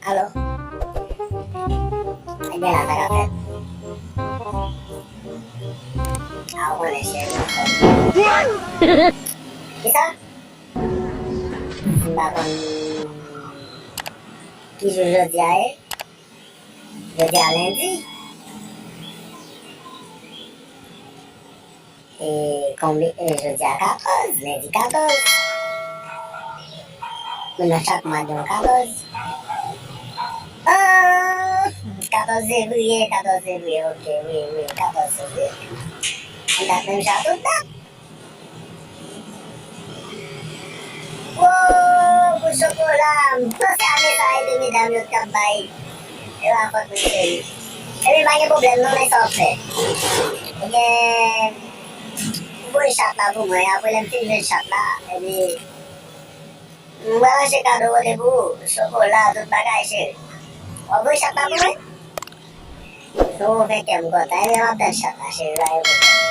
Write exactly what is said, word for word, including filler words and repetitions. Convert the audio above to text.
Alo? Ebyen la, sa k ap fèt? A, ou konnen cheri. Kisa? M pa konn ki jou jodi a ye. Jodi a lendi. E konbyen, e jodi a katòz, lendi katòz. Moun nan chak mwa gen yon katòz. Ah, katòz fevriye, katòz fevriye, ok, wi, wi, katòz fevriye. Yon dat menm jan tout dat. Wo, pou chokola, m panse ane sa a e de medam yo t ap bay. E pa fòt mwen cheri. Epi pa gen pwoblèm non, men sa w ap fè. Ebyen, voye chat la pou mwen, apre lè m fin jwenn chat la, epi m pral achte kado kote pou ou, chokola, tout bagay cheri. W ap voye chat la pou mwen? Ou fè kè m kontan, ebyen m ap tann chat la cheri, pa gen pwoblèm.